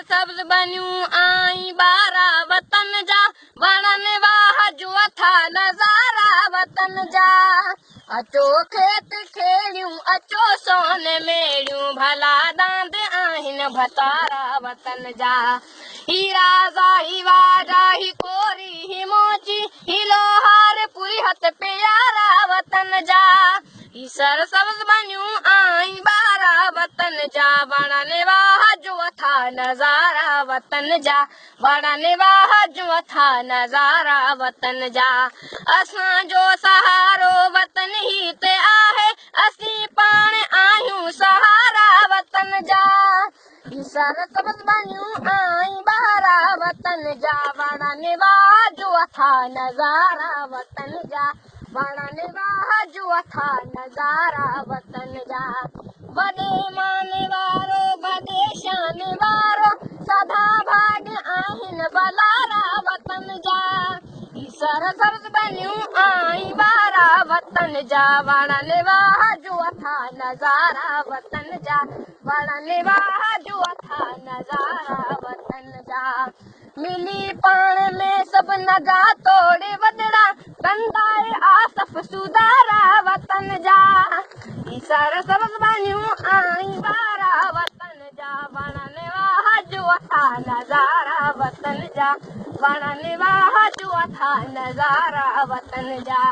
سبز ٻنيون آئين ٻارا وطن جا، وڻن واهه جو اٿا نظارا وطن جا. اچو کيت کيڙيون، اچو سون ميڙيون، ڀلا ڏاند آهن ڀتارا وطن جا. هي رازا هي واجا هي ڪوري هي موچي، هي لوهار پورهيت پيارا وطن جا. هي سر سبز ٻنيون آئين ٻارا وطن جا، وڻن واهه جو اٿا نظارا وطن جا، وڻن واهه جو اٿا نظارا وطن جا. اسان جو سهارو وطن هي ته آهي، اسين پاڻ آهيون سهارا وطن جا. هي سر سبز ٻنيون آئين ٻارا وطن جا، وڻن واهه جو اٿا نظارا وطن جا، وڻن واهه جو اٿا نظارا وطن جا. وڏي مان وارو وڏي شان وارو، سدا ڀاڳ آهن ڀلارا وطن جا. هي سر سبز ٻنيون آئين ٻارا وطن جا، وڻن واهه جو اٿا نظارا وطن جا، وڻن واهه جو اٿا نظارا وطن جا. ملي پاڻ ۾ سڀ نگا توڙي وڏڙا، ڪندائي آصف سڌارا وطن جا. هي سر سبز ٻنيون آئين ٻارا وطن جا، وڻن واهه جو اٿا نظارا وطن جا، وڻن واهه جو اٿا نظارا وطن جا.